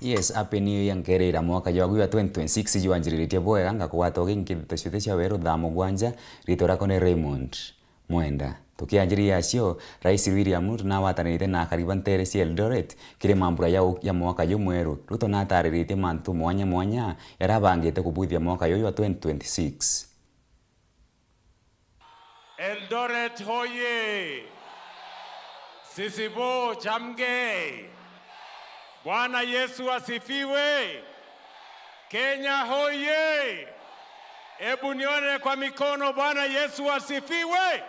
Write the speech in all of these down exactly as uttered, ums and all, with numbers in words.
Yes, Happy New Year nkerira mwaka jwaku jwa twenty twenty-six jwanjiriritie bwega, ngakugwata ugi nkithito ciothe cia weru thaa mugwanja, ritwa riakwa ni Raymond Mwenda. Tukianjiria acio, Rais William Ruto nawatanirite na akari ba ntere cia Eldoret kiri mambura ya u-, ya mwaka jumweru. Ruto natariritie mantu mwanya mwanya yaria abangite kubwithia mwaka juju jwa twenty twenty-six. Eldoret hoye! Sisibo chamgei! Bwana Yesu asifiwe! Kenya hoye! Hebu nione kwa mikono, Bwana Yesu asifiwe!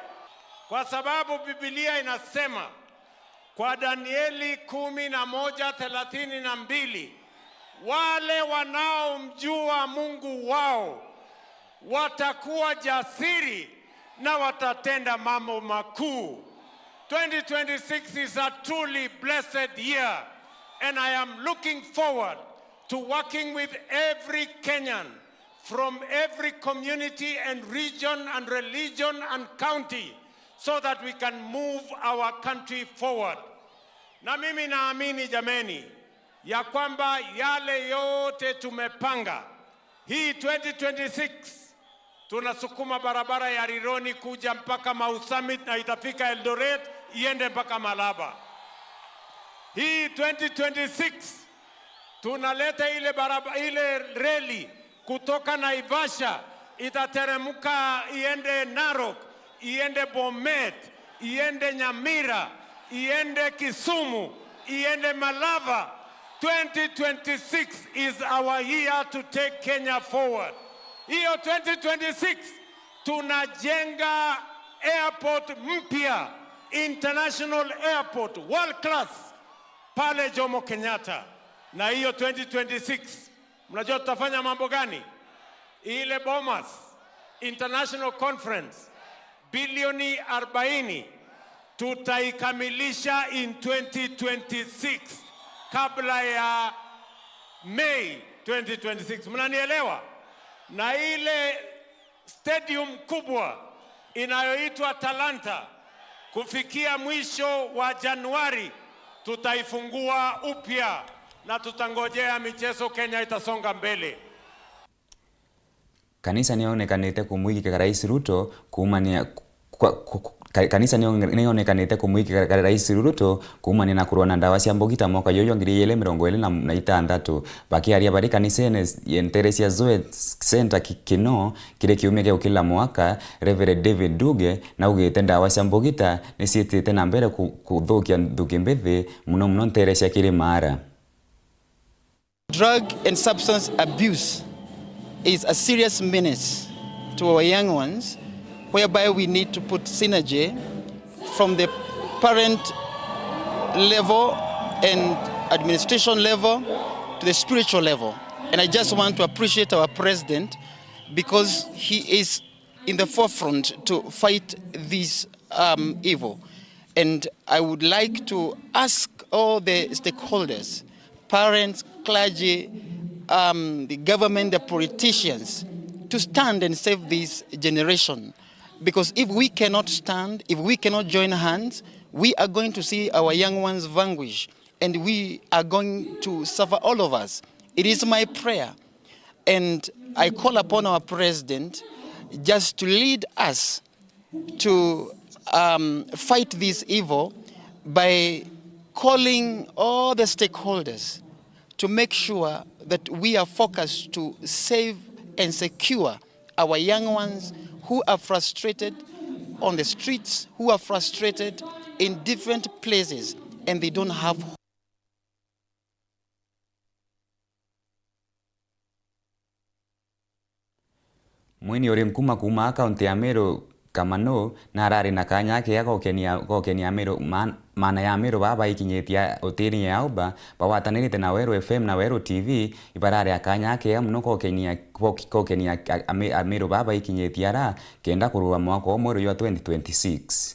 Kwa sababu Biblia inasema kwa Danieli kumi na moja thelathini na mbili, wale wanaomjua Mungu wao watakuwa jasiri na watatenda mambo makuu. Twenty twenty-six is a truly blessed year, and I am looking forward to working with every Kenyan from every community and region and religion and county so that we can move our country forward. Na mimi naamini jameni, ya kwamba yale yote tumepanga, hii twenty twenty-six tunasukuma barabara ya Rironi kuja mpaka Mau Summit na itafika Eldoret, iende mpaka Malaba. Hii twenty twenty-six tunaleta ile baraba-, ile reli kutoka Naivasha, itateremka iende Narok, iende Bomet, iende Nyamira, iende Kisumu, iende Malava. Twenty twenty-six is our year to take Kenya forward. Hiyo twenty twenty-six tunajenga airport mpya, international airport, world class, pale Jomo Kenyatta. Na hiyo twenty twenty-six, mnajua tutafanya mambo gani? Ile Bomas International Conference, bilioni arobaini, tutaikamilisha in twenty twenty-six, kabla ya Mei twenty twenty-six. Mnanielewa? Na ile stadium kubwa inayoitwa Talanta, kufikia mwisho wa Januari, tutaifungua upya na tutangojea michezo Kenya itasonga mbele. Kanisa niyonekanite kumwigika Rais Ruto kuumania kwa, ku-, ku-, ka-, kanisa niyo-, niyonekanite kumwikira Rais Ruto kuumania na kurua na ndawa cia mbugita mwaka juju jwa ngiri igiri mirongo iri na, na itantatu. Bakiaria bari kanisene ya ntere cia Zoe Center Ki-, Kino, kiri kiumia gia gukirira mwaka, Reverend David Nduge naugite ndawa cia mbugita niciitite na mbere ku-, kuthukia nthuki mbithi, muno muno ntere cia Kirimara. Drug and substance abuse is a serious menace to our young ones, whereby we need to put synergy from the parent level and administration level to the spiritual level. And I just want to appreciate our president because he is in the forefront to fight this, um, evil. And I would like to ask all the stakeholders, parents, clergy, um, the government, the politicians, to stand and save this generation. Because if we cannot stand, if we cannot join hands, we are going to see our young ones vanquish, and we are going to suffer, all of us. It is my prayer, and I call upon our president just to lead us to, um, fight this evil by calling all the stakeholders to make sure that we are focused to save and secure our young ones who are frustrated on the streets, who are frustrated in different places, and they don't have Mwini uri nkuma kuuma kaunti ya Meru, Kamano, narari na kanya akea gokenia, gokenia Meru, man-, maana ya Meru baa baikinyitie utiini ya uba, bagwatanirite na Weru F M na Weru T V, ibarari akanya akea muno gokenia, gok-, gokenia a-, a-, Ame-, Ameru baa baikinyitie ara, kenda kurua mwaka umweru jwa twenty twenty-six.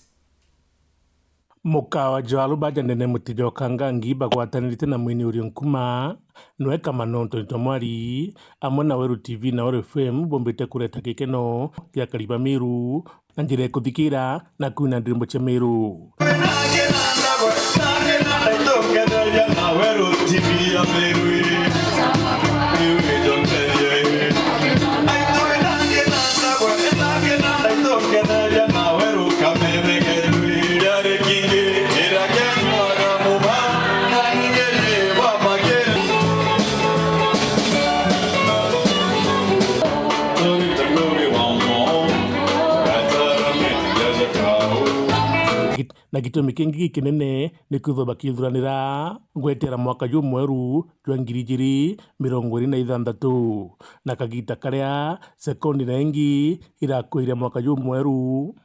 Mukawa jwa Alubaja ndene Mutija Okangangi bagwatanirite na mwini Urio Nkuma, nwe Kamano Ntoni twa Mwari, amwe na Weru T V na Weru F M bombite kureta gikeno gia akari ba Meru na njira ya kuthikira na kwina ndirimbo cia Meru. Na gitumi kingi gikinene ni kwithwa bakithuranira gwetera mwaka jumweru jwa ngiri ijiri mirongo iri na ithanthatu, na kagita karia sekondi na ingi irakuire mwaka jumweru.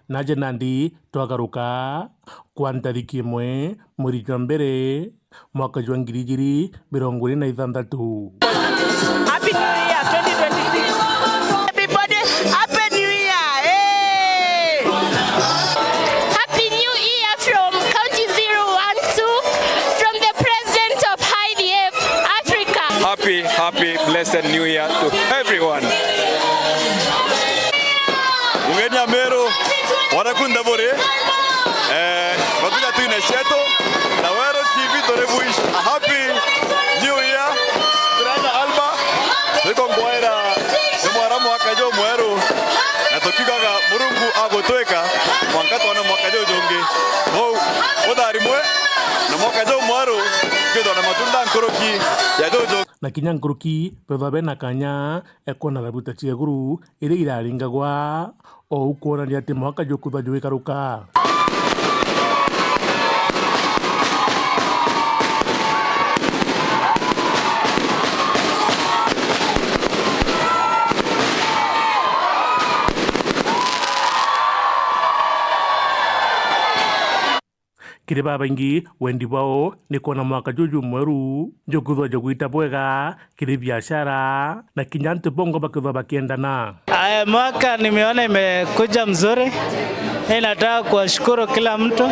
Naje nandi twagaruka kwa ntariki imwe mweri jwa mbere mwaka jwa ngiri ijiri mirongo iri na ithanthatu. Happy New Year twenty twenty-six. Everybody, Happy New Year. Hey! Happy New Year from County zero one two, from the president of I D F Africa. Happy, happy, blessed New Year to everyone. Mugeni Ameru, waraku ndaburi. Eh, batuja twine cietu, na Weru T V turi bwish. A happy New Year. Turenda Alba, twikongwaira ni mwara mwaka jumweru, na tukiugaga Murungu agutwika mwanka twone mwaka jujungi. Kou, utharimwe, na mwaka jumweru, twithwa na matunda nkuruki ya juju. Na kinya nkuruki, bethwa bena kanya, ekwona thabuta cia iguru iria iraringagwa, ou kwonania ati mwaka jukwithwa jugikaruka. Kiri babaingi, wendi bwao ni kwona mwaka juju mweru jukwithwa jugwita bwega kiri biashara, na kinya antu bongwa bakithwa bakiendana. Aya, mwaka nimeona imekuja mzuri. Mimi nataka kuwashukuru kila mtu.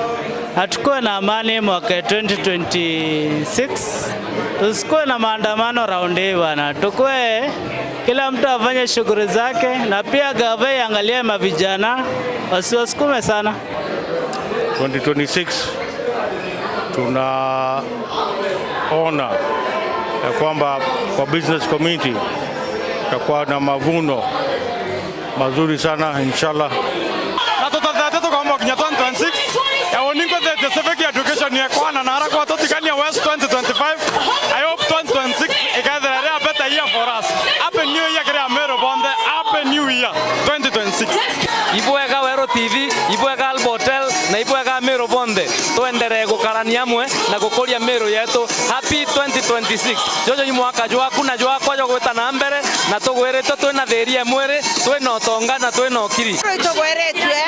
Hatukuwe na amani mwaka twenty twenty-six. Tusikuwe na maandamano round hii bwana. Tukue, kila mtu afanye shughuli zake, na pia gava iangalie mavijana, wasiwasukume sana. Twenty twenty-six, tunaona ya kwamba kwa business community tutakuwa na mavuno mazuri sana, inshallah. Na tutathete tukaomba kinya twenty twenty-six, ya uningo the civic education yekwana na ara kwa tutikania West twenty twenty-five. I hope twenty twenty-six ikethira iri a better year for us. Happy New Year kiri Ameru bonthe. Happy New Year twenty twenty-six. Ibwega Weru T V, ibwega Alba Hotel, na ibwega Ameru bonthe. Twenderee gukarania amwe na gukuria Meru yetu. Happy twenty twenty-six. Juju ni mwaka jwaku na jwakwa jwa gwita na mbere, na tugwiritwe twina thiria mwiri, twina utonga na twina ukiri. Itugwiritue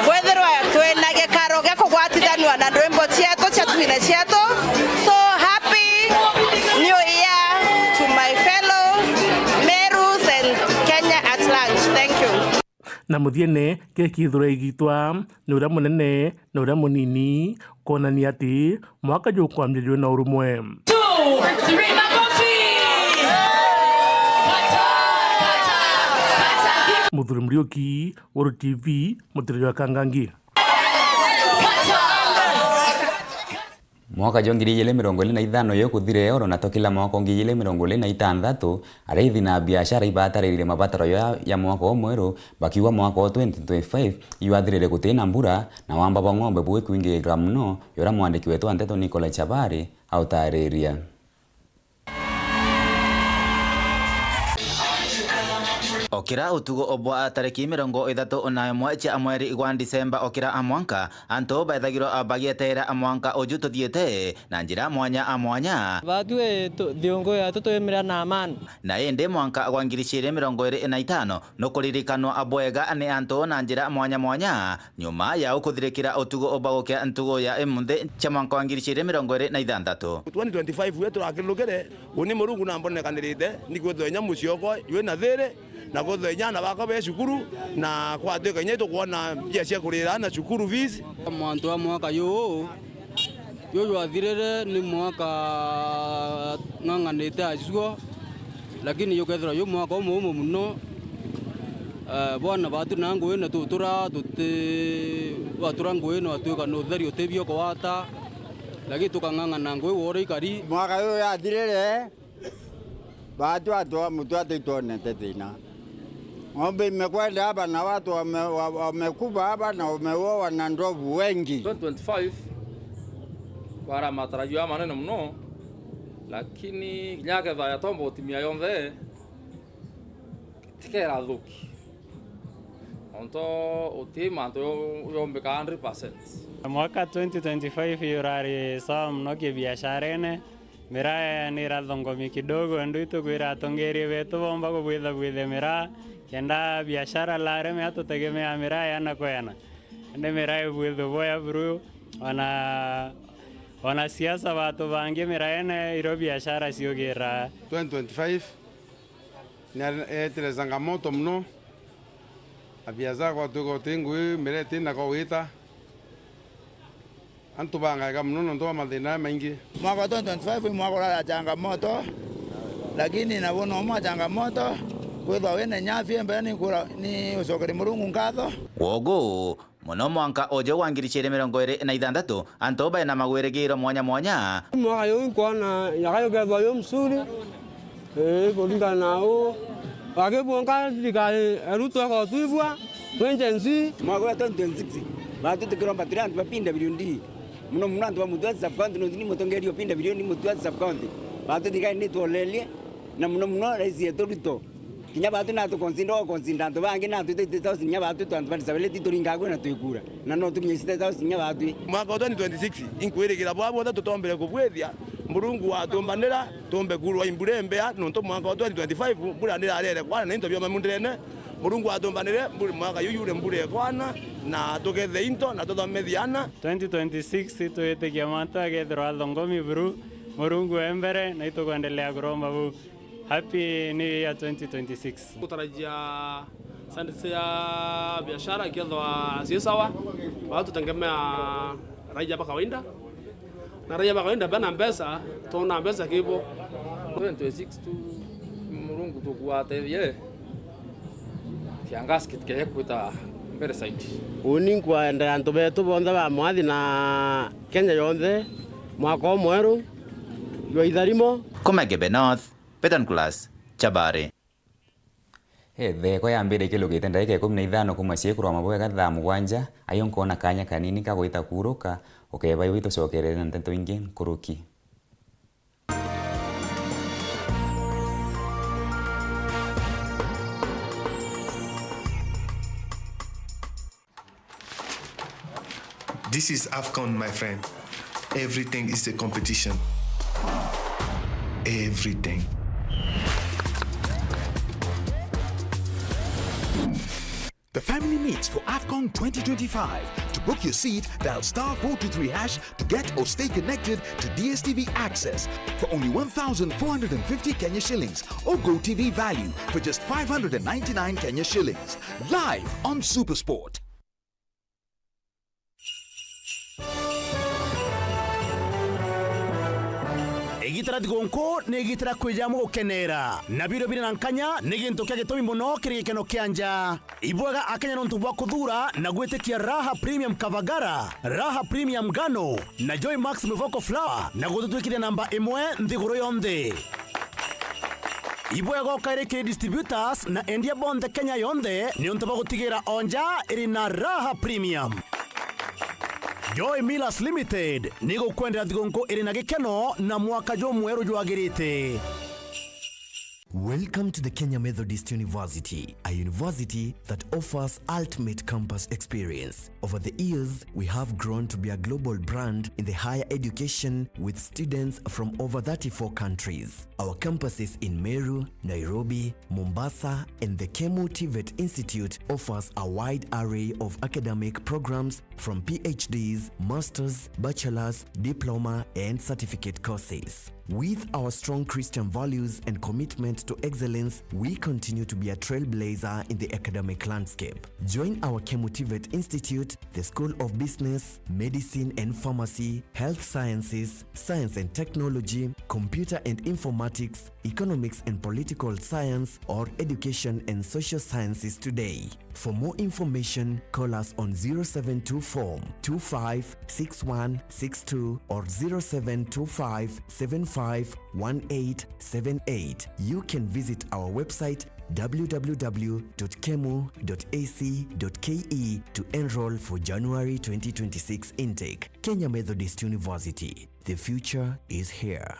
kwithirwa twina gikaro gia kugwatithanua na ndwimbo cietu cia twine cietu. So happy New Year to my fellow Merus and Kenya at large. Thank you. Na muthiene, kiri kithura igitwa ni uria munene na uria munini, kwonania ati mwaka jukwambia jwina urumwe. Two, three, makofi! Kata, kata, kata. Muthuri Muriuki, Weru T V, Mutiri jwa Kangangi. Mwaka jwa ngiri igiri mirongo iri na ithano jukuthire oro, na to kila mwaka o ngiri igiri mirongo iri na itantatu, ariithi na biashara ibatariririe mabataro ya, ya mwaka umweru, bakiuga mwaka o twenty twenty-five jwathirire guti na mbura, na wamba bwa ng'ombe buikwingirira mono, juria mwandiki wetu wa nteto Nicholas Chabari autariria. Okira utugo bwa tariki mirongo ithatu na imwe cia mweri gwa Disemba, okira a mwanka, antu baethagirwa bagieteera mwanka uju tuthiite na njira mwanya a mwanya. Batwi tu-, thiungu yetu twimira na amani. Na indi mwanka gwa ngiri ciiri mirongo iri na itano nukuririkanwa bwega ni antu na njira mwanya mwanya, nyuma ya ukuthirikira utugo bwa gukia ntugo ya imunthi cia mwanka wa ngiri ciiri mirongo iri na ithanthatu. Twenty twenty-five we turakirukire, uni Murungu na mbonekanirite, ni kwithwa inya mucii okwa jwina thiri, na kwithwa inya ana bakwa be cukuru, na kwatwika inya itukwona mbia cia kurira ana cukuru fees. Mwantu wa mwaka juu, Juju jwathirire ni mwaka ng'ang'anite acuo, lakini jukethirwa ju mwaka umwe umo muno. Eh, bwana batu na ngui na tutura tuti batura ngui na twika na utheri uti bio kwata, lakini tukang'ang'ana ngui wore ikari. Mwaka uyu yathirire, Bahati watu wa mtu hata ituonete thina. Ng'ombe imekwenda hapa na watu wame-, wa-, wamekufa hapa na wameuawa na ndovu wengi. Twenty twenty-five kwara matarajio ya manene muno, lakini kinya ketha yatomba utimia yonthe, tikera thuki. Onto uti mantu yo-, yombika hundred percent. Mwaka twenty twenty-five urari sawa muno kibiasharene. Miraa ni irathongomi kidogo, ndu itukwira atongeria betu bomba kubwithabwithia miraa, kenda biashara lareme atutegemea miraa yana kwa yana. Indi miraa ibwithwe boya buru, ona, ona siasa batu bangi miraene irio biashara ciugira. Twenty twenty-five ni etire changamoto muno, na biashara gwatuika uti ngui, miraa iti na kwa gwita. Antu bangaega muno nontu bwa mathina jamaingi. Mwaka wa twenty twenty-five ni mwaka urari na changamoto, lakini nabo no mwa changamoto, kwithwa wina inya afya mbere ni kura-, ni ucokeria Murungu nkatho. Wogu, muno mwanka uju wa ngiri ciiri mirongo iri na ithanthatu, antu baina magwirigiro mwanya mwanya. Mwaka uyu nkwona yaka yukethwa yu msuri. Ii, kuringana na uu, aki bwonka thirikari, Ruto egotwibua, twi Gen Z. Mwaka wa twenty twenty-six, batu tukiromba turi antu ba P W D, muno muno antu ba Mutuati sub-county, nontu ni mutongeria o P W D, ni Mutuati sub-county. Batu thirikari nitwolerie, na muno muno rais yetu Ruto. Kinya batu natukonsinda, okonsinda antu bangi, natwite State House, kinya batu twantu ba disability turingaga kwi na twikura. Na no tukinye State House kinya batwi. Mwaka wa twenty twenty-six, inkwirigira bwa bonthe tutombire kubwithia, Murungu watumbanira, tumbe kurwa imbura imbea, nontu mwaka wa twenty twenty-five, mbura nirarere kwana na into bioma mundene. Murungu atumbanire, mbura, mwaka yu yure mbura ikwana, na tugethe into, na tuthomithie ana. Twenty twenty-six twitikia mantu agethirwa athongomi buru, Murungu e mbere, na itukwendelea kuromba bu. Happy New Year twenty twenty-six. Kutarajia standards ya biashara ikethwa cie sawa, baba tutegemea raia ba kawaida, na raia ba kawaida bena mbeca, tona mbeca kibo. Twenty twenty-six tu, Murungu tukugwatethie, kiangazi kitikeje kwita mbere zaidi. Uni nkwaendea antu betu bonthe ba Mwathi na Kenya yonthe mwaka umweru jwa itharimo. Kuma Gebe North, Peter Nicholas, Chabari. Etheko yambire ikilukite ndagika ikumi na ithano kuma ciikurwa mabwega thaa mugwanja, ayo nkoona kaanya kanini ka gwita kuuruka, ukeba iwe itucokerere na nteto ingi nkuruki. This is AFCON, my friend. Everything is a competition. Everything. The family meets for AFCON twenty twenty-five. To book your seat, dial star four two three hash to get or stay connected to D S T V access for only one thousand four hundred and fifty Kenya shillings or Go T V value for just five hundred and ninety-nine Kenya shillings. Live on Supersport. Igita ria thigunku ni igita ria kwija amwe gukenera, na birio biri na nkanya ni gintu kia gitumi mono kiri gikeno kia nja. Ibwega Akenya nontu bwa kuthuura na gwitikia Raha Premium Kavagara, Raha Premium Ngano, na Joy Max Mivoko Flour na gututwikithia namba imwe nthiguru yonthe. Ibwega ukairi kiri distributors na endia bonthe Kenya yonthe niuntu bwa gutigira o nja iri na Raha Premium. Joy Millers Limited ni gukwendera thigunku iri na gikeno na mwaka jumweru jwagirite. Welcome to the Kenya Methodist University, a university that offers ultimate campus experience. Over the years, we have grown to be a global brand in the higher education, with students from over thirty-four countries. Our campuses in Meru, Nairobi, Mombasa, and the K M U TVET Institute offers a wide array of academic programs from P H Ds, masters, bachelors, diploma, and certificate courses. With our strong Christian values and commitment to excellence, we continue to be a trailblazer in the academic landscape. Join our Kemu TVET Institute, the School of Business, Medicine and Pharmacy, Health Sciences, Science and Technology, Computer and Informatics, Economics and Political Science, or Education and Social Sciences today. For more information, call us on zero seven two four two five six one six two or zero seven two five seven five one eight seven eight. You can visit our website, w w w dot kemu dot a c dot k e, to enroll for January twenty twenty-six intake. Kenya Methodist University. The future is here.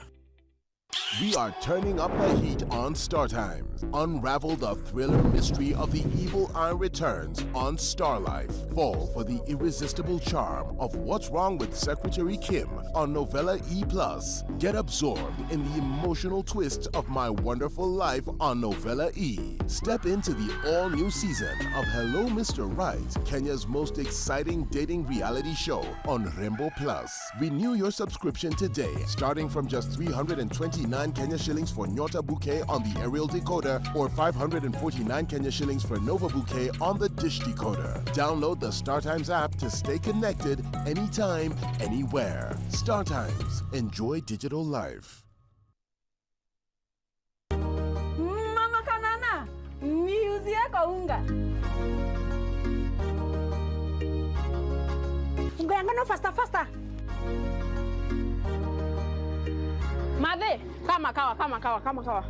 We are turning up the heat on Star Times. Unravel the thriller mystery of the evil eye returns on Star Life. Fall for the irresistible charm of What's Wrong with Secretary Kim on Novella E plus. Get absorbed in the emotional twists of My Wonderful Life on Novella E. Step into the all-new season of Hello Mister Right, Kenya's most exciting dating reality show on Rembo Plus. Renew your subscription today, starting from just three hundred and twenty-nine Kenya shillings for Nyota Bouquet on the aerial decoder or five hundred and forty-nine Kenya shillings for Nova Bouquet on the dish decoder. Download the StarTimes app to stay connected anytime, anywhere. StarTimes. Enjoy digital life. Mama Kanana, niuzie kaunga. Unga ya ngano faster, faster. Mathe, kama kawa, kama kawa, kama kawa.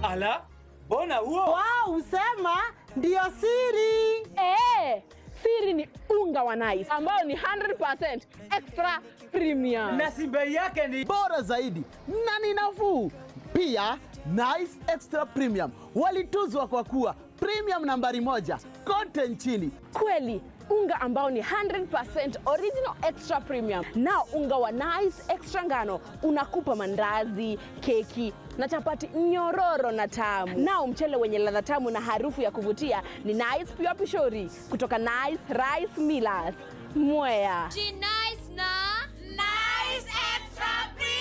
Ala, mbona huo? Wow, usema ndio siri. Eh, siri ni unga wa Nice ambao ni hundred percent extra premium. Na si bei yake ni bora zaidi na ni nafuu. Pia, Nice Extra Premium walituzwa kwa kuwa premium nambari moja kote nchini. Kweli, unga ambao ni hundred percent original extra premium. Nao unga wa Nice Extra Ngano unakupa mandazi, keki na chapati nyororo na tamu. Nao mchele wenye ladha tamu na harufu ya kuvutia ni Nice Pure Pishori kutoka Nice Rice Millers, Mwea. Ji Nice na Nice Extra Premium.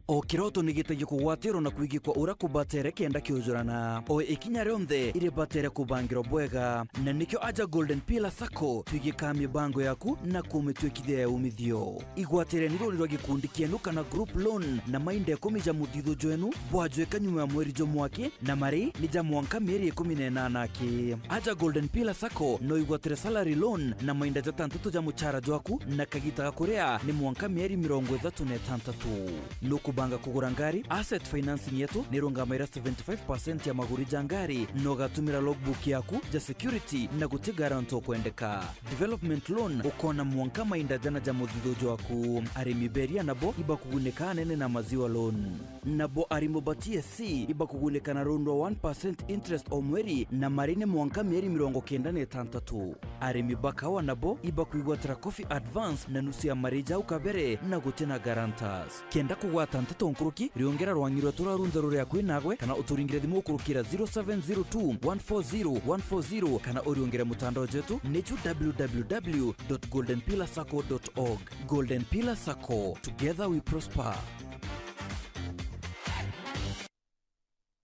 O kiroto ni gitagia kugwatirwo na kwigikwa uria kubatere kenda kiujurana. O ikinya rionthe iribatere kubangirwa bwega, na nikio aja Golden Pillar Sacco twigikaa mibango yaku na kumitwikithia ya umithio. Igwatireni runi rwa gikundi kienu kana group loan na mainda ikumi ja muthithu jwenu bwajwika nyuma ya mweri jumwe aki, na mari ni ja mwanka mieri ikumi na inana aki. Aja Golden Pillar Sacco no igwatire salary loan na mainda jatantatu ja muchara jwaku, na kagita ga kuria ni mwanka mieri mirongo ithatu na itantatu. Nukubanga kugura ngari? Asset financing yetu ni irungamaira seventy-five percent ya maguri ja ngari, na ugatumira logbook yaku ja security na guti guarantor ukwendeka. Development loan ukona mwanka mainda jana ja muthithu jwaku. Arimi beria nabo ibakugunika anene na maziwa loan. Nabo arimi ba T S C ibakugunika na loan rwa one percent interest o mweri, na mari ni mwanka mieri mirongo kenda na itantatu. Arimi ba kawa nabo ibakwigwatira coffee advance na nusu ya mari jau kabere na guti na guarantors. Kenda kugwata nteto nkuruki, riongera rwang'i rwetu rwa runthe ruri akui nagwe, kana uturingire thimu ukurukira zero seven zero two one four zero one four zero, kana uriongere mutandao jwetu ni ju w w w dot golden pillar sacco dot org. Golden Pillar Sacco, together we prosper.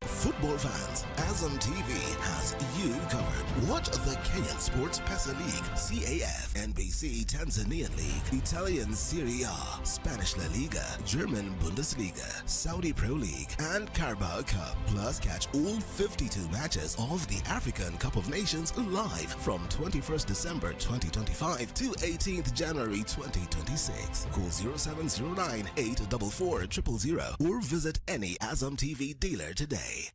Football fans, Azam T V has you covered. Watch the Kenyan Sports Pesa League, C A F, N B C Tanzanian League, Italian Serie A, Spanish La Liga, German Bundesliga, Saudi Pro League, and Carabao Cup. Plus, catch all fifty-two matches of the African Cup of Nations live from twenty-first December twenty twenty-five to eighteenth January twenty twenty-six. Call zero seven zero nine eight double four triple zero or visit any Azam T V dealer today.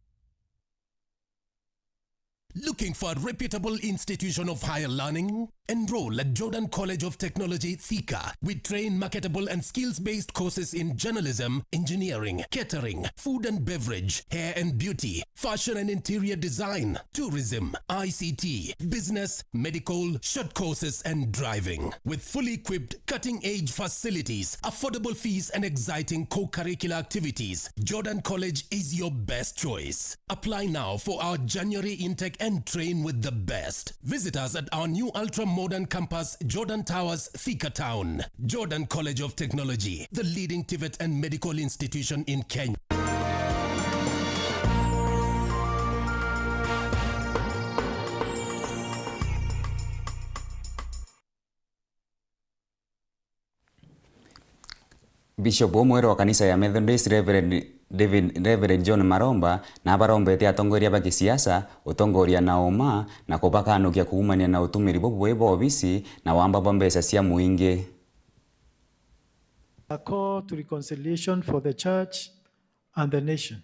Looking for a reputable institution of higher learning? Enroll at Jordan College of Technology, Thika. We train marketable and skills-based courses in journalism, engineering, catering, food and beverage, hair and beauty, fashion and interior design, tourism, I C T, business, medical, short courses, and driving. With fully equipped, cutting-edge facilities, affordable fees, and exciting co-curricular activities, Jordan College is your best choice. Apply now for our January intake and train with the best. Visit us at our new ultra-modern campus, Jordan Towers, Thika Town. Jordan College of Technology, the leading TVET and medical institution in Kenya. Bishop umwe wa kanisa ya Methodist, Reverend David, Reverend John Maromba, nabarombete atongoria ba gisiasa, utongoria na uma, na kubakanukia kuumania na utumiri bubui bwa obisi na wamba bwa mbeca cia muingi. A call to reconciliation for the church and the nation.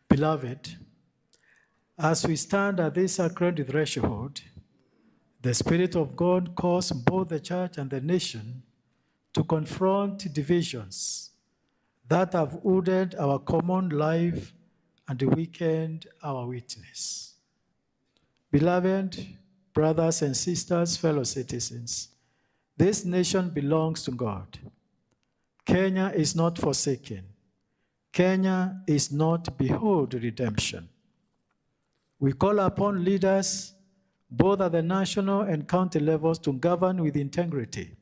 Beloved, as we stand at this sacred threshold, the Spirit of God calls both the church and the nation to confront divisions that have hooded our common life and weakened our witness. Beloved brothers and sisters, fellow citizens, this nation belongs to God. Kenya is not forsaken. Kenya is not behold redemption. We call upon leaders, both at the national and county levels, to govern with integrity,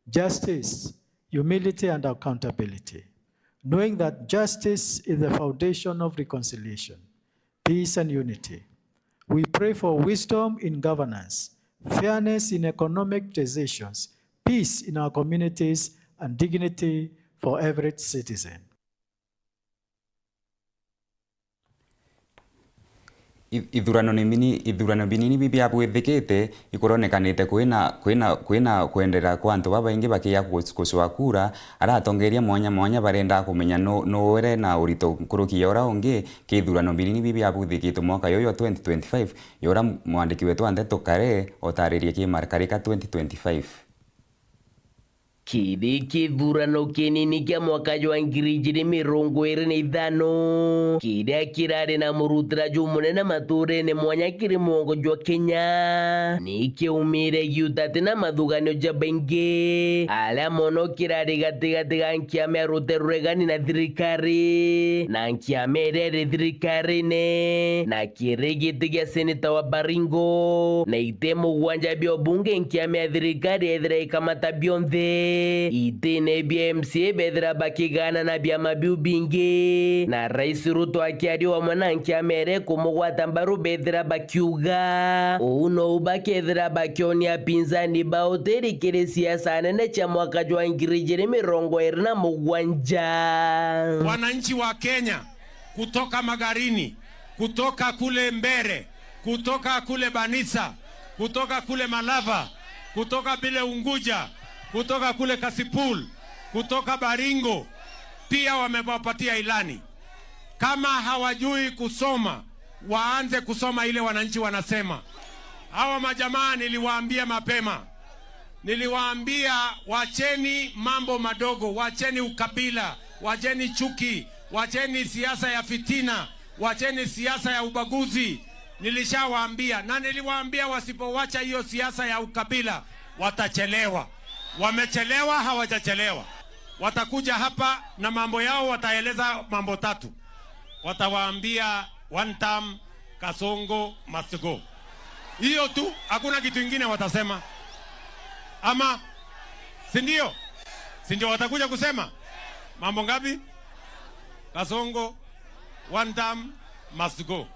justice, humility, and accountability, knowing that justice is the foundation of reconciliation, peace, and unity. We pray for wisdom in governance, fairness in economic decisions, peace in our communities, and dignity for every citizen. I-, ithurano ni mini-, ithurano binini bibiabwithikite ikuronekanite kwina, kwina, kwina kwendera kwa antu babaingi bakiya ku-, kucwa kura. Ara atongeria mwanya mwanya barenda kumenya nu, nu ure na urito nkuruki ya ura ungi ki ithurano binini bibiabwithikite mwaka yuyu wa twenty twenty-five, ya ura mwandiki wetu wa ndeto Kare otaririe ki Markarika twenty twenty-five. Kiri kithurano kinini kia mwaka jwa ngiri ijiri mirongo iri na ithano, kiria kirari na murutira jumunene maturene mwanya kiri mwongo jwa Kenya, ni kiumire giutati na mathuganio jabaingi, aria mono kirari gatigati ga nkiama ya ruteru ruregani na thirikari, na nkiama iria iri thirikarine, na kiri giti gia seneta wa Baringo, na iti mugwanja bia ubunge nkiama ya thirikari ethira ikamata bionthe. Itine bia M C A bethira bakigana na biama biu bingi, na Rais Ruto akiaria wamwe na nkiama iria ikumugwata mbaru bethira bakiuga uu nou bakethira bakionia apinzani bao utiri kiri siasa nene cia mwaka jwa ngiri ijiri mirongo iri na mugwanja. Wananchi wa Kenya, kutoka Magarini, kutoka kule Mbere, kutoka kule Banisa, kutoka kule Malava, kutoka vile Unguja, kutoka kule Kasipul, kutoka Baringo, pia wamewapatia ilani. Kama hawajui kusoma, waanze kusoma ile wananchi wanasema. Hawa majamaa niliwaambia mapema. Niliwaambia, "Wacheni mambo madogo, wacheni ukabila, wacheni chuki, wacheni siasa ya fitina, wacheni siasa ya ubaguzi." Nilishawaambia, na niliwaambia wasipowacha hiyo siasa ya ukabila, watachelewa. Wamechelewa, hawajachelewa. Watakuja hapa na mambo yao, wataeleza mambo tatu. Watawaambia, "One term, Kasongo must go." Hiyo tu, hakuna kitu ingine watasema. Ama, si ndio? Si ndio watakuja kusema? Mambo ngapi? Kasongo, one term, must go.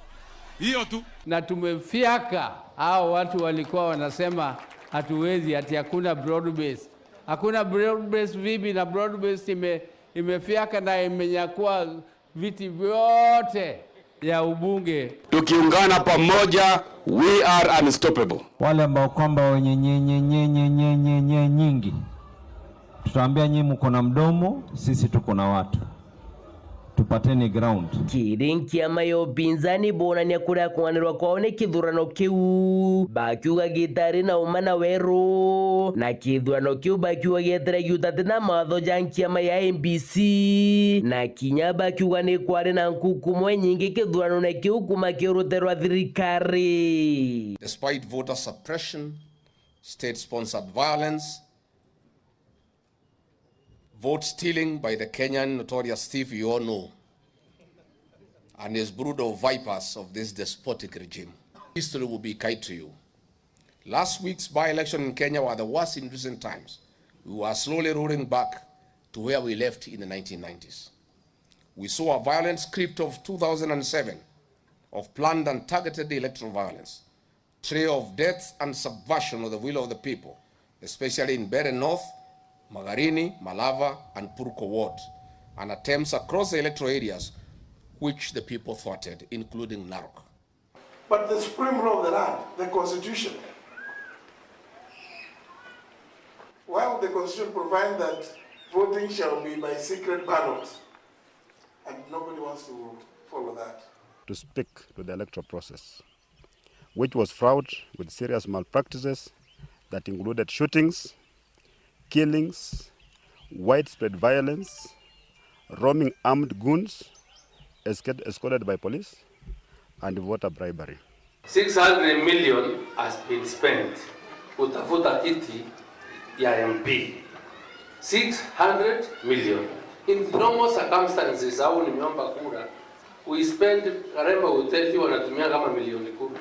Hiyo tu. Na tumefyaka hao watu walikuwa wanasema hatuwezi, ati hakuna broad base. Hakuna broad base vipi? Na broad base ime-, imefyaka na imenyakua viti vyote ya ubunge. Tukiungana pamoja, we are unstoppable. Wale ambao kwamba wenye nye, nye, nye, nye, nye, nye, nye nyingi, tutaambia nyinyi mko na mdomo, sisi tuko na watu. Tupateni ground. Kiri nkiama ya upinzani bonania kuria kung'anirwa kwao ni kithurano kiu, bakiuga gitari na uma na weru, na kithurano kiu bakiuga gietire giutati na mawatho ja nkiama ya M B C, na kinya bakiuga ni kwari na nkukumwe nyingi kithuranone kiu kuma kiurute rwa thirikari. Despite voter suppression, state-sponsored violence, vote stealing by the Kenyan notorious thief you all know and his brood of vipers of this despotic regime. History will be kind to you. Last week's by-election in Kenya were the worst in recent times. We were slowly rolling back to where we left in the nineteen nineties. We saw a violent script of two thousand and seven of planned and targeted electoral violence, trail of death and subversion of the will of the people, especially in Mbeere North, Magarini, Malava, and Purko Ward, and attempts across the electoral areas which the people thwarted, including Narok. But the supreme law of the land, the constitution, why would the constitution provide that voting shall be by secret ballot? And nobody wants to follow that. To speak to the electoral process, which was fraught with serious malpractices that included shootings, killings, widespread violence, roaming armed goons, escort-, escorted by police, and voter bribery. Six hundred million has been spent kutafuta kiti ya M P. Six hundred million. In normal circumstances, au nimeomba kura, we spend, Karemba Uteti wanatumia kama milioni kumi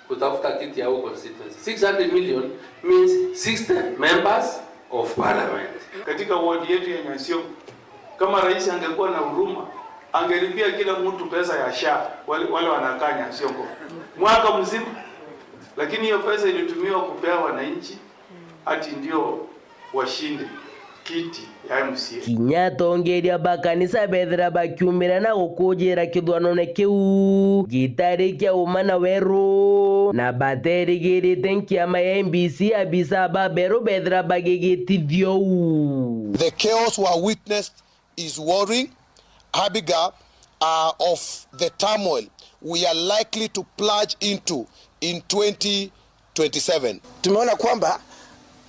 kutafuta kiti ya huko constituency. Six hundred million means sixty members of parliament. Katika ward yetu ya Nyasiongo, kama rais angekuwa na huruma, angelipia kila mtu pesa ya SHA, wale, wale wanakaa Nyasiongo. Mwaka mzima. Lakini hiyo pesa ilitumiwa kupea wananchi ati ndio washinde kiti ya M C A. Kinya atongeria ba kanisa bethira bakiumira na gukujira kithwanone kiu gitari kia uma na weru, na baterigirite nkiama ya M B C abisa ba beru bethira bagigitithia uu. The chaos we witnessed is worrying. Abigail, uh, of the turmoil we are likely to plunge into in twenty twenty-seven. Tumeona kwamba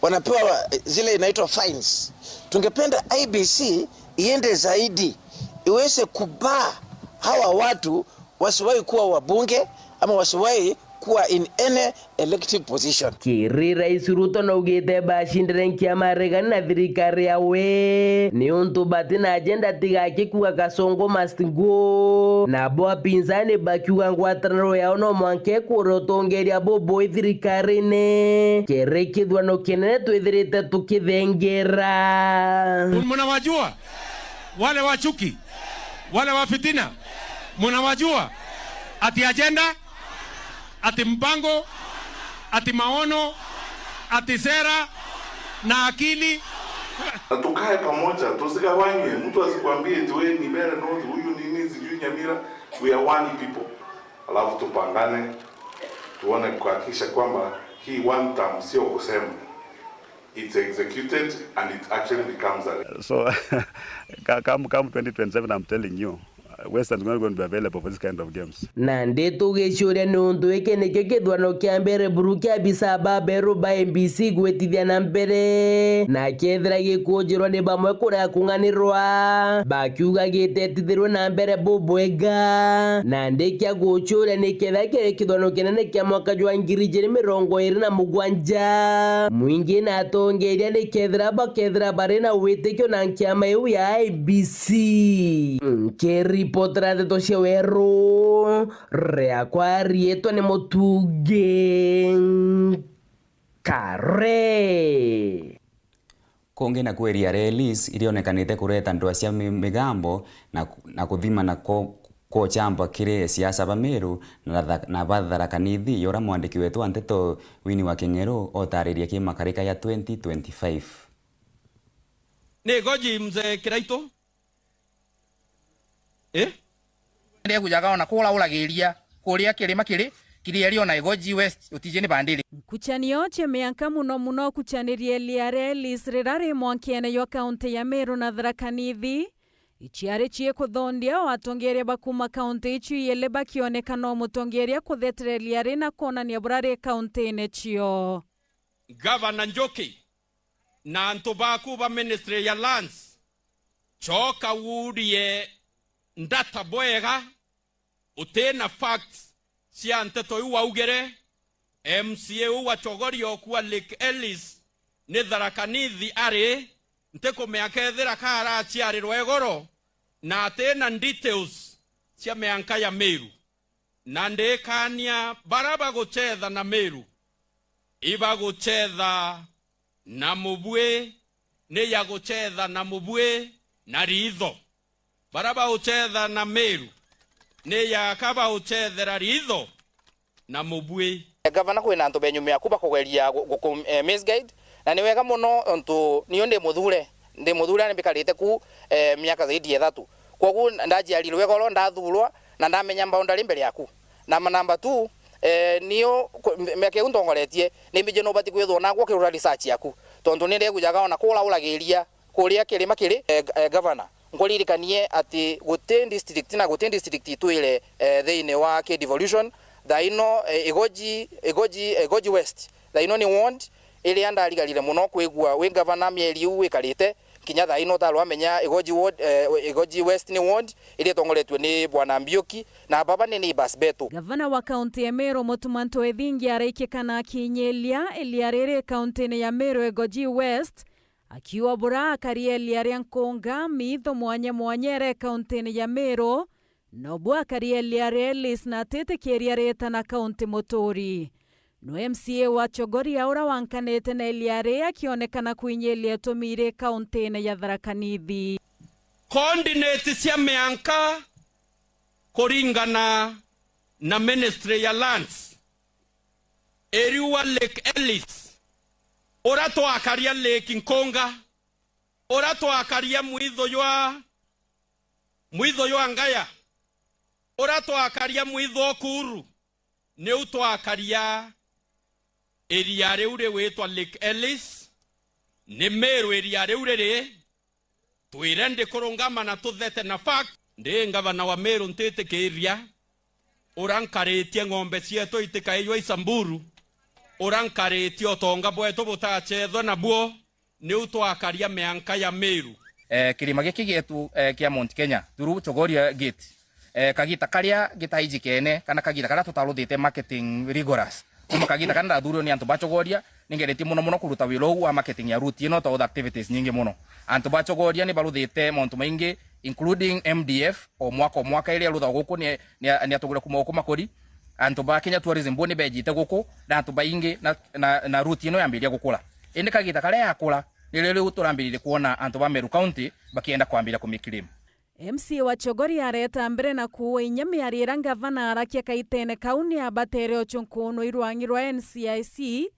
wanapewa zile inaitwa fines. Tungependa I E B C iende zaidi, iweze kubaa hawa watu wasiwahi kuwa wabunge ama wasiwahi kuwa in any elective position. Kiri Rais Ruto naugite bacindire nkiama ya Regani na thirikari yawe niuntu bati na agenda tiga akikuga Kasongo must go. Nabo apinzani bakiuga ngwataniro yao no mwanka ikure utongeria bubui thirikarine. Kiri kithwano kinene twithirite tukithengera. Mnawajua wale wa chuki, wale wa fitina, mnawajua? Ati agenda, ati mpango, ati maono, ati sera na akili. Na tukae pamoja, tusigawanywe. Mtu asikwambie eti wewe ni Mbeere North, huyu ni nini, sijui Nyamira. We are one people. Alafu tupangane, tuone kuhakikisha kwamba hii one term sio kusema. It's executed and it actually becomes a... So, ka-, come, come twenty twenty-seven, I'm telling you, uh, Western is not going to be available for this kind of games. Nandi tugicuria niuntu giki nikio kithurano kia mbere buru kia abisa baberu ba M B C gwitithia na mbere, na kethira gikunjirwa ni bamwe kuria kung'anirwa, bakiuga gitetithirwe na mbere bubwega. Nandi kia gucuria nikethira kiri kithurano kinene kia mwaka jwa ngiri ijiri mirongo iri na mugwanja, mwingi na atongeria nikethira bakethira bari na witikio na nkiama iu ya I E B C. Nkiripotera ndeto cia weru, riakwa riitwa ni Mutungi Kare. Kungi naku eria ya Lease irionekanite kureta ndwaa cia mi-, migambo na ku-, na kuthimana ko-, kwa uchamba kiri siasa ba Meru na tha-, na ba Tharaka Nithi, ya uria mwandiki wetu wa nteto Winnie wa King'eru otaririe ki makarika ya twenty twenty-five. Ni Goji Mzee Kiraitu. Eh? Ndekujaga ona kula ulagiria kuria kirima kiri Kirieri ona Igoji West utijini bandiri. Nkuchanio cia mianka muno muno kuchanirie liare Lease rirari mwankene jwa kaunti ya Meru na Tharaka Nithi. Ichiari chie kuthondia o atongeria ba kuma kaunti ichi iyele bakionekana o mutongeria kuthetereria ri na kwonania burari kauntine chio. Gavana Njuki na antu baku ba Ministry ya Lands, choka wurie ndata bwega, uti na facts cia nteto iu waugire. M C A uu wa Chogoria okua Lake Ellis ni Tharaka Nithi ari, ntikumea kethira ka araciarirwa igoro na ati na details cia mianka ya Meru. Na ndikania bara bagucetha na Miru, ibagucetha na mubui, ni ya gucetha na mubui na riitho. Bara baucetha na Miru, ni yaka baucethera riitho na mubui. Gavana, kwina antu benyuma yaku bakugeria gu-, guku, eh, misguide, na ni wega mono ontu niu ndi muthure, ndi muthure na mbikarite ku, eh, miaka zaidi ya ithatu. Kwogu ndajiarirwe goro, ndathurwa, na ndamenya boundary mbere yaku. Na number two, eh, niu ku-, m-, miaka iu ntongoretie, ni mbiji no ubati kwithwa nagwo ukirura research yaku. Tontu ni ndigujaga ona kura uragiria kuria kirima kiri, eh, g-, eh, governor. Nkuririkanie ati guti district na guti district itwire, eh, thiini wa ki devolution. Thaa ino, eh, Igoji, Igoji, Igoji West, thaa ino ni ward iria ndarigarire mono kwigua wi gavana mieri iu wikarite. Kinya thaa ino utarwa menya Igoji ward, eh, Igoji West ni ward iria itongoretue ni Bwana Mbiuki, na baba ni neighbors betu. Gavana wa kaunti ya Meru, Mutuma M'Ethingia, araikikana akinyiria iria riri kauntine ya Meru, Igoji West, akiuga bura akaria iria ria nkunga, miitho mwanya mwanya iri kauntine ya Meru, nobu akaria iria ria Ellis na atitikiria riitana kaunti muturi. No M C A wa Chogoria ura wankanite na iria ri akionekana kwinyiria itumi iri kauntine ya Tharaka Nithi. Coordinate cia mianka kuringana na Ministry ya Lands, iriua Lake Ellis, ura twakaria Lake Nkunga, ura twakaria mwitho jwa, mwitho jwa Ngaya, ura twakaria mwitho Kuru, niu twakaria iria riu rigwitwa Lake Ellis. Ni Meru iria riu riri. Twire ndikurungama na tuthete na fact. Ndi ngavana wa Meru, ntitikiria ura nkaritie ng'ombe cietu itikaijwa i Samburu, ura nkaritie utonga bwetu butachethwe nabuo, niu twakaria mianka ya Meru. Eh, kirima giki gietu, eh, kia Mount Kenya, through Chogoria Gate, eh, kagita karia gitaijikene, kana kagita karia tutaruthite marketing rigorous. Kuma kagita karia ndathurirwe ni antu ba Chogoria, ningeretie mono mono kuruta wira uu wa marketing ya route ino, twa other activities nyingi mono. Antu ba Chogoria ni baruthite mauntu maingi, including M D F, o mwaka o mwaka iria aruthagwa guku ni, ni, ni atugire kuma guku Makori. Antu ba Kenya Tourism Board ni bejite guku, na antu baingi, na, na, na route ino yambiria gukura. Indi kagita karia yakura, nirio riu turambiririe kwona antu ba Meru County bakienda kwambiria kumiclaim. M C A wa Chogoria areta mbere na kuua inya miario iria ngavana arakia kaitene kau ni abatere uchunkunu i rwangi rwa N C I C,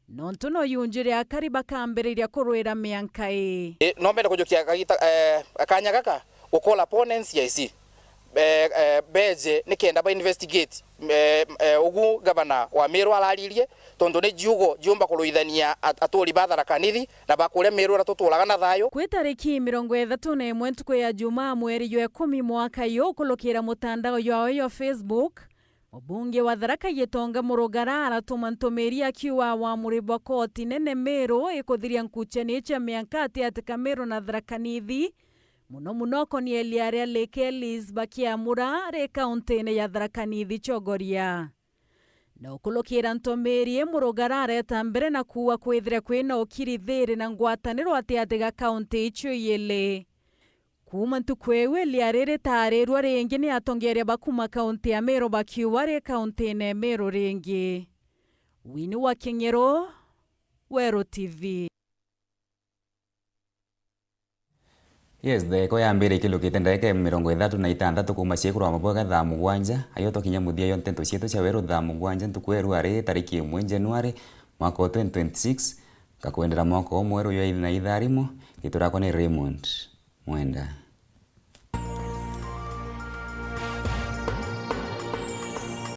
nontu no yunjire akari bakambiriria kurwira mianka ii. I, no mbende kujukia kagita, eh, kanya gaka gukora pone N C I C, eh, eh, beje nikenda ba investigate, eh, eh, ugu gavana wa Meru araririe, tontu ni ciugo ciumba kuruithania at-, aturi ba Tharaka Nithi na ba kuria Meru uria tuturaga na thayu. Kwi tariki mirongo ithatu na imwe ntuku ya Jumaa, mweri jwa ikumi mwaka yu, ukulukira mutandao jwawe jwa Facebook, mubunge wa Tharaka Gitonga Murugara aratuma ntumiri akiuga wamuri bwa koti nene Meru ikuthiria nkuchani cia mianka atiati ka Meru na Tharaka Nithi, muno muno konia iria ria Lake Ellis bakiamura ri kauntine ya Tharaka Nithi Chogoria. Na ukulukira ntumiri, Murugara areta mbere na kuuga kwithire kwina ukiri thiri na ngwataniro atiati ga kaunti icio iili. Kuuma ntuku iu, iria riri ritarirua ringi ni atongeria ba kuuma kaunti ya Meru bakiuga ri kauntine ya Meru ringi. Winnie wa King'ero, Weru T V. Yes, theko ya mbere ikilukite ndagika mirongo ithatu na itantatu kuuma ciaikurwa mabwega thaa mugwanja, ayo twakinya muthia yo nteto cietu cia Weru thaa mugwanja ntuku ya rua ri tariki imwe Januari mwaka wa twenty twenty-six. Ngakwendera mwaka umweru jwa na itharimo. Riitwa riakwa ni Raymond Mwenda.